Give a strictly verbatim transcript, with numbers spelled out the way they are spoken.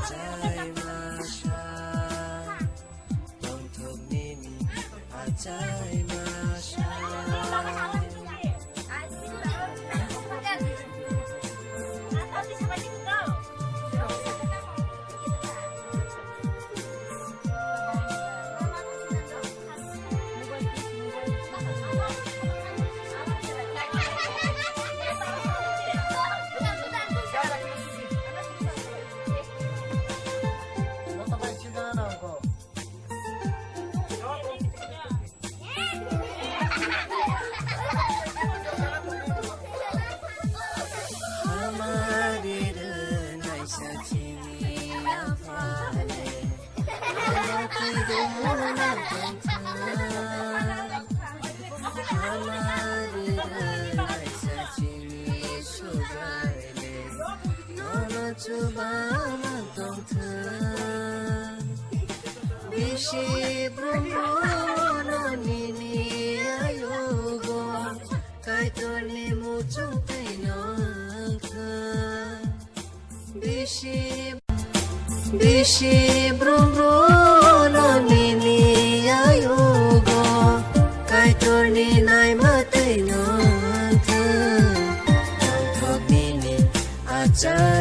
Achai masa, tongthok nini achai masa. Hamari rwnai sa chini aphale, nono twi rwna tongthar. Hamari rwnai sa chini subraile, nono chubama tongthar. Bisi brumno nini ayugo, Kaitorni muchung tei nangkha. Bisi, bisi brumno nini ayugo, Kaitorni naima tei nangkha. Tongthok nini achai